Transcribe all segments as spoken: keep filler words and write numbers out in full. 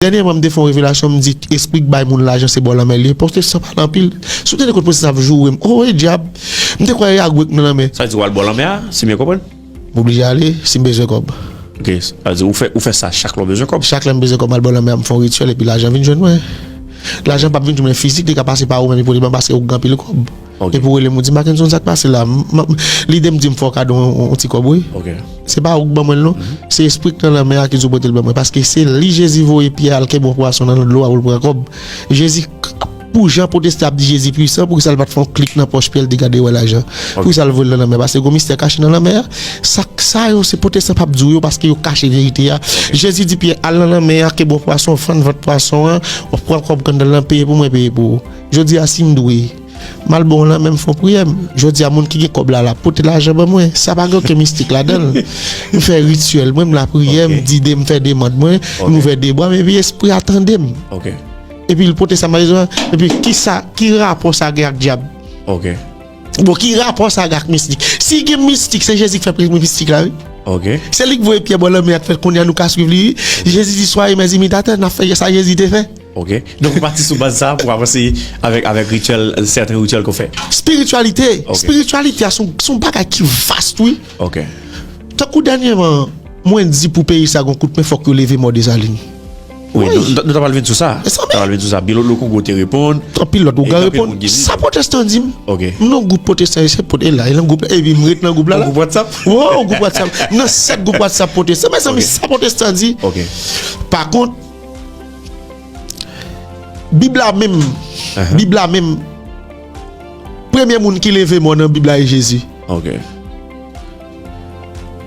Dènyèman, m te fè yon revelasyon, m di, espri k bay moun lajan, se bò lanmè l ye. Pwotestan pale anpil. Si w tande kote pwotestan ap joure m, o, e dyab. M te kwè e agwe k nan lanmè. Sa vle di w al bò lanmè a, si m byen konprann? M oblije ale, si m bezwen kòb. Ok, sa vle di ou fè, ou fè sa chak lè w bezwen kòb? Chak lè m bezwen kòb, m al bò lanmè a, m fè yon rityèl, epi lajan vin jwenn mwen. Lajan p ap vin jwenn mwen fizik, li ka pase pa ou menm, li pote ban paske ou gen anpil kòb. Ok. Epi w rele m, ou di, Mackenson, sa k pase la? M, m, lide m di m fè w kado yon, yon ti kòb, wi. Ok. Se pa ou k ban mwen l, non. Se espri k nan lanmè a ki di w pote l ban mwen. Paske se li Jezi voye Pyè al kenbe yon pwason nan dlo a pou l pran kòb. Jezi, pou jan pwotestan ap di Jezi pwisan, poukisa l pa t fè yon klik nan pòch Pyè, l te gade wè lajan? Ok. Poukisa l voye l nan lanmè a? Paske gon mistè kache nan lanmè a. Sa, sa yo, se pwotestan p ap di w yo, paske yo kache verite a. Jezi di Pyè, al nan lanmè a, kenbe yon pwason, fann vant pwason an, w ap pran kòb k anndan l lan, peye pou mwen, peye pou ou. Jodi a, si m dwe, m al ba w lanmen, m fè yon priyè. Jodi a, moun ki gen kòb la, la pote lajan ban mwen. Sa pa gen okenn mistik ladan l. M fè rityèl mwen, m lapriyè, m di de, m fè demann mwen, m ouvè de bra m, epi espri a tande m. Ok. Epi l pote sa m bezwen an. Epi kisa, ki rapò sa gen ak dyab? Ok. Bon, ki rapò sa gen ak mistik? Si gen mistik, se Jezi k fè mistik la, wi. Ok. Se li k voye Pyè bò lanmè a k fè kounye a nou ka swiv li, wi. Jezi di, soyez mes imitateurs, n ap fè sa Jezi te fè. Ok. Donk, ou pati sou baz sa a pou avanse avèk, avèk rityèl, sèten rityèl ke w fè. Spirityalite. Ok. Spirityalite a se yon, se yon bagay ki vas, wi. Ok. Tankou dènyèman, mwen di pou peyi sa gon kout men, fòk yo leve mò Desalin. Wi, wi. Nou, nou, nou ta pral vin sou sa. Nou ta pral vin sou sa. Bilolo Kongo te reponn. Anpil lòt ougan reponn. Sa pwotestan di m. Ok. M nan gwoup pwotestan, e se pwote la, e nan gwoup la, epi m ret nan gwoup la, la. Yon gwoup WhatsApp? Wi, yon gwoup WhatsApp. M nan sèt gwoup WhatsApp pwotestan. Mezanmi, sa pwotestan di. Ok. Pa kont, Bib la menm, Bib la menm, premye moun ki leve mò nan Bib la e Jezi. Ok.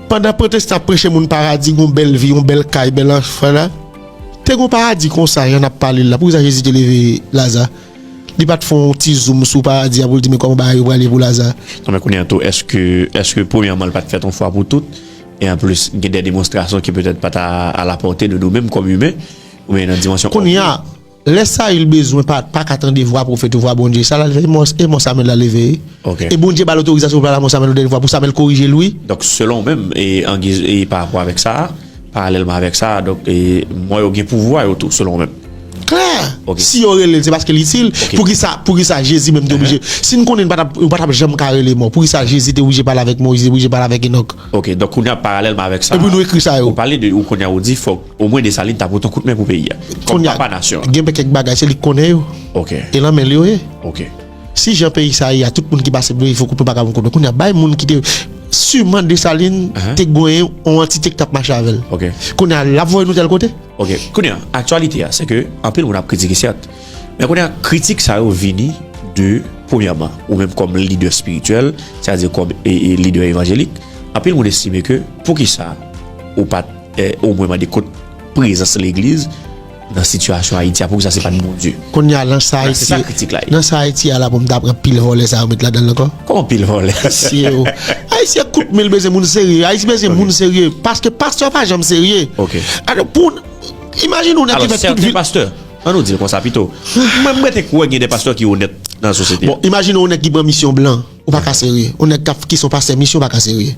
Pandan pwotestan ap preche moun paradi, gon bèl vi, yon bèl kay, bèl anfè la, te gon paradi konsa, jan n ap pale l la. Poukisa Jezi te leve Laza? Li pa t fè yon ti zoom sou paradi a pou l di, men kòman bagay yo prale pou Laza? Non, men kounye a tou, èske, èske premyèman, l pa t fèt yon fwa pou tout? E anplis, gen de demonstrasyon ki petèt pa t a, à la portée de nous mêmes comme humains, oubyen nan dimansyon. Kounye a, lè Sayil bezwen pa, pa ka tande vwa pwofèt ou vwa Bondye, sa l al fè, e mò, e mò Samèl la leve. Ok. E Bondye ba l otorizasyon pou l pale a mò Samèl yon dènye fwa, pou Samèl korije l, wi. Donk, selon ou menm, e, an giz, e pa rapò avèk sa, paralèlman avèk sa, donk, e, mò yo gen pouvwa yo tou, selon ou menm. Klè. Ok. Si yo rele l, se paske l itil. Ok. Poukisa, poukisa Jezi menm te oblije? Si n konnen n pa t ap, yo pa t ap janm ka rele mò, poukisa Jezi te oblije pale avèk Moyiz, te oblije pale avèk Enòk? Ok, donk kounye a paralèlman avèk sa, epi nou ekri sa yo. Ou pale de, ou kounye a ou di fòk omwen Desalin ta pote yon kout men pou peyi a. Kòm papa nasyon an. Gen kèk bagay, se li k konnen yo. Ok. E nan men l yo ye. Ok. Si jan peyi sa ye a, tout moun ki pase pou li, fòk ou pa ka pran kout men. Kounye a, bay moun ki te, siman Desalin te genyen yon antite ki t ap mache avè l. Ok. Kounye a, l ap voye nou tèl kote. Ok. Kounye a, aktyalite a, se ke anpil moun ap kritike, sèt. Men kounye a, kritik sa yo vini de, premyèman, ou menm kòm lidè espirityèl, sètadi kòm, e, e, lidè evanjelik, anpil moun estime ke poukisa ou pa t, e, omwen mande kot prezans legliz nan sitiyasyon Ayiti a, poukisa se pa t Bondye? Kounye a, nan sa Ayiti, se sa kritik la ye. Nan sa Ayiti a la, pou m ta pran pil vòlè sa yo met ladan l ankò. Kòman pil vòlè? Mesye yo. Ayisyen kout men l bezwen moun serye. Ayisyen bezwen moun serye. Paske pastè pa janm serye. Ok. Alò, pou, imajine yon nèg ki fè tout vi l. Alò, sèten pastè, an nou di l konsa pito. Mwen, mwen te kwè gen de pastè ki onèt nan sosyete. Bon, imajine yon nèg ki pran misyon blan. Ou pa ka serye. Yon nèg k ap, ki se yon pastè misyon pa ka serye.